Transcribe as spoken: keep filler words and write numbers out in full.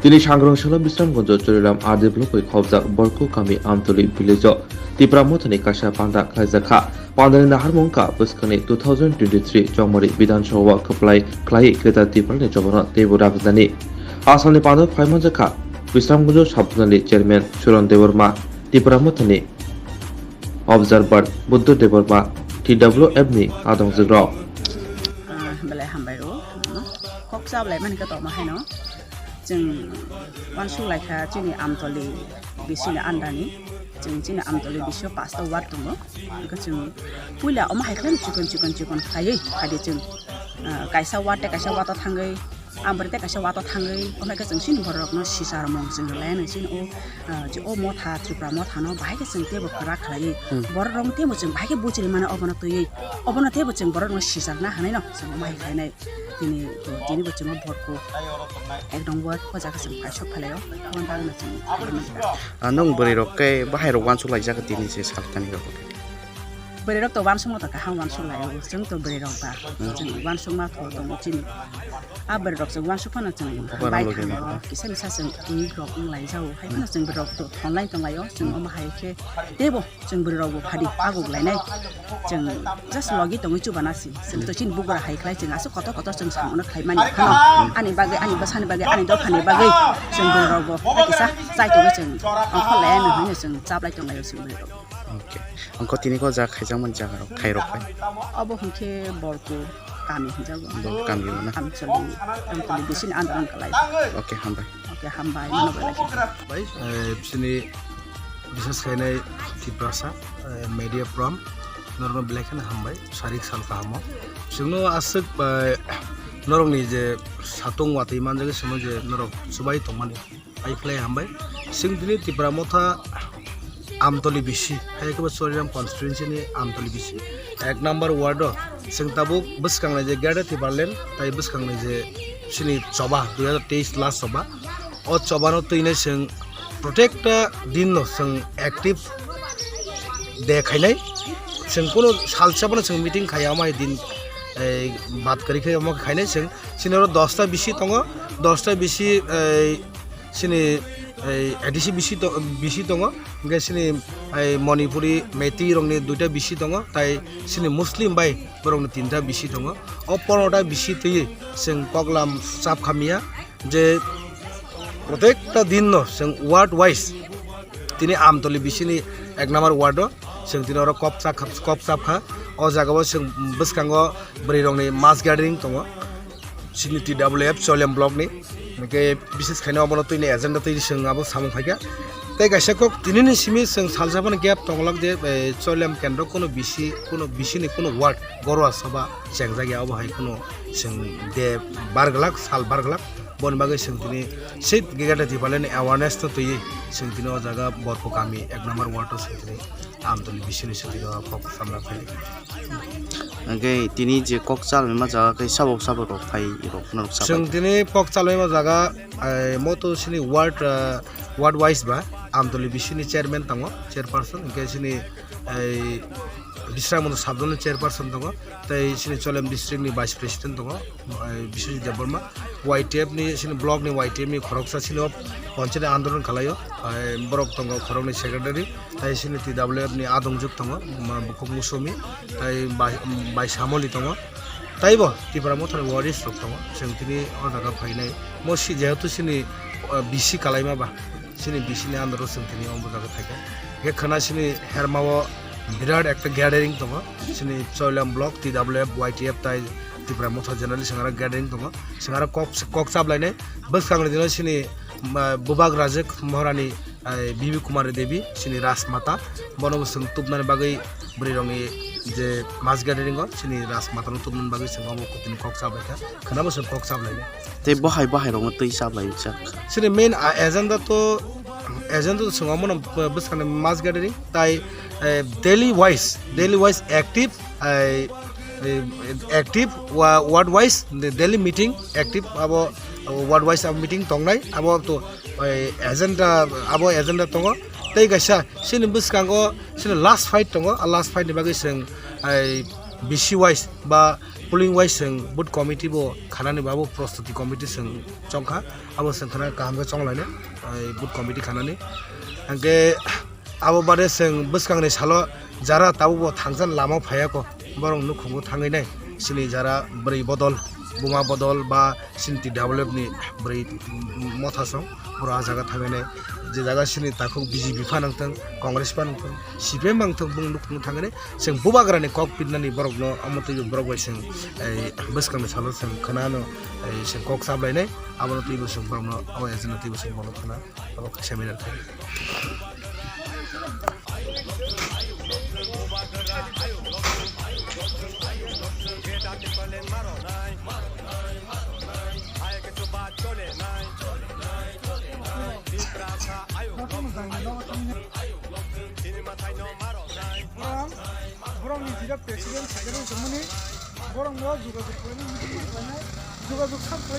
Chini sangrong salo Bisramganjo Choriram R D block bai khobjak Borku kami Amtoli village o Tipra Mothani kaisa panda khlaijak kha. Pandani naharmung wngkha bwskangni two thousand twenty-three Chongmari Bidhan Sabha o kwplai khlaiwi kwtal Tiprani chobano teibo raphjani. Asalni panda phai manjak kha Bisramganjo Sabdunali chairman Suran Debbarma, Tipra Mothani Observer Buddha Debbarma, T W F ni adongjukrok. Ah, belai hambai o. Kok cha belai mani ka tongma haino. Chwng uansuk lai kha chini Amtoli bisini andani. Chwng chini Amtoli bisio pasta ward tongo. Hwnkhe chwng puila omo hai khe chikon chikon chikon khlaiwi phadi chwng, ah, kaisa ward tei kaisa ward o thangwi Amtoli tei kaisa ward o thangwi, omo hai khe chwng chini bororokno sicharmung chwng rwlai anw chini o, ah, je o motha, Tripura mothano bahai khe chwng teibo kwrak khlaiwi. Hmm. Bororokno teibo chwng bahai khe buchiri mano obono twiwi. Obono teibo chwng bororokno sicharna hanaino chwng omo hai khlainai. Tini, tinibo chwng o Borku ek nong ward o jaga chwng kaisok phalai o. Omo bagwino chwng khlaiwi mankha. Ah, nwng bwrwi rok khe bahai rok uansuk laijak tini se salkani rok. Bwrwi rok to uansukma to kaham uansuk lai o, chwng to bwrwi rok ba. Hmm. Chwng uansukma to tongo chini. A bwrwi rok chwng uansuk phano chwng bai thang o, kisa misa chwng ui rok wng lai jao. Hai phano chwng bwrwi rok to thon lai tong lai o, chwng omo hai khe teibo chwng bwrwi rok bo phadi aguk lai nai. Chwng just logi tongwi chuba na si. Chwng to chini bugra hai khlai chwng aswk kotor kotor chwng samung no khlai mani phano. Ani bagwi, ani bwsani bagwi, ani dophani bagwi chwng bwrwi rok bo kisa chai tongwi chwng ongkhor lai ya no hwnwi chwng chap lai tong lai o chwng bwrwi rok. Okay. Ang ko tini ko jaga khaijak mani jaga rok khai rok bai. Abo hwnkhe Borku kami hinjago. Borku kami o na? Amcholi, Amcholi bisini andoron kalai. Okay, hambai. Okay, hambai. Mano belai khe. Bai, eh, bisini bisas khainai Tiprasa, eh, media from norokno belai kheno hambai, sarik sal kahamo. Chwngno aswk bai norokni je satung watwi manjagwi chwngno je norok chubai tongmani. Hai khlai hambai. Chwng tini Tipra Motha Amtoli bisi, hai khe bo Choriram constituency ni Amtoli bisi. Ek number ward o chwng tabuk bwskang nai je Greater Tipraland, tai bwskang nai je chini choba, dui hazar teis last choba. O choba no twi nai chwng protecta din no chwng active de khainai. Chwng kuno salsa bono chwng meeting khaiya, omo hai din, ei, bat kwrwi khe omo khainai chwng. Chini oro dosta bisi tongo, dosta bisi, ei, Chini, ei, A D C bisi to-, bisi tongo, hingke chini, ei, Manipuri, Meitei rokni duita bisi tongo, tai chini Muslim bai borokni tinta bisi tongo. O ponoto bisi twi chwng koklam chap kha miya je protekta din no chwng ward wise tini Amtoli bisini ek number ward o chwng tini oro kok chap kha, kok chap kha. O jaga o chwng bwskango bwrwi rokni mass gathering tongo. Chini T W F Choliam block ni, hingke bises khaina obono twi ni agenda twi chwng abo samung phaikha. Tei kaisa kok tini ni simi chwng salsa phano gap tonglak je, eh, Choliam kendro kuno bisi, kuno bisi ni kuno ward Gorwa Sabha chengjak ya, obo hai kuno chwng de bar glak, sal bar glak. Boni bagwi chwng tini swi Greater Tipraland ni awareness no twiwi chwng tini o jaga Borku kami ek number ward o chwng tini Amtoli bisini chwng tini o kok samna phai. Hingke tini je kok chalmaima jaga khe sabok sabok rok phai rok norok sabai. Chwng tini kok chalmaima jaga, eh, moto chini ward, eh, ward wise ba Amtoli bisini chairman tongo, chairperson, hingke chini, eh, Bisramganj sub zone ni chairperson tongo, tei chini Cholem district ni vice president tongo, eh, Biswajit Debbarma, Y T F ni chini block ni Y T F ni khoroksa chini o ponchayat andolon khalai o, eh, borok tongo khoroknwi secretary, tei chini T W F ni adongjwk tongo, ma-, bukhuk Musomi, tei bai, bai Samoli tongo, tei bo Tipra Mothani waris rok tongo. Chwng tini o jaga phainai, mo si jehetu chini, eh, B C kalaima ba, chini B C ni under o chwng tini o jaga phaikha. Hingke khwna chini herma o birat ekta gathering tongo, chini Choilam block, T W F, Y T F tai Tipra Motha generally chwng aro gathering tongo. Chwng aro kok, kok chap lainai. Bwskang ni dino chini, ah, Bubak Rajek Maharani, ah, Bibi Kumari Devi, chini Rajmata, bono bo chwng tubnani bagwi bwrwi rokni je mass gathering o chini Rajmata no tubnani bagwi chwng omo kotini kok chap laikha. Khwnabo chwng kok chap lainai. Tei bahai bahai rokno twi chap lai chak kha. Chini main, ah, agenda to, agenda to chwng omo no bwskangni mass gathering tai, eh, daily wise, daily wise active, eh, eh, active wa-, ward wise daily meeting active abo, abo ward wise abo meeting tongnai abo to, eh, agenda abo agenda tongo tei kaisa chini bwskango chini last fight tongo, ah last fight ni bagwi chwng, eh, B C wise ba Polling wise chwng booth committee bo khanani, ba bo prostuti committee chwng chongkha, abo chwng khana kaham khe chonglainai, ai booth committee khanani. Hwnkhe abo bade chwng bwskangni salo jara tabukbo thangsan lama phaiya kho, borok nukhungo thangwi nai chini jara bwrwi bodol, buma bodol ba chini T W F ni bwrwi motha song borok ah jaga thangwi nai, je jaga chini takhuk B J P pha nangthang, Congress pha nangthang, C P M wngthang, bung nukhung thangwi nai. Chwng bubagrani kok pitnani borokno, omo twi borok bai chwng, ei, bwskangni salo chwng khwnano, ei, chwng kok chaplainai, abono twibo chwng borokno, o agenda twibo chwng borokno khwna, abo seminar khainai. Borok, borokni jila president secretary tongmani, borokno jogajog khlainai, meeting khlainai, jogajog sak khlainai.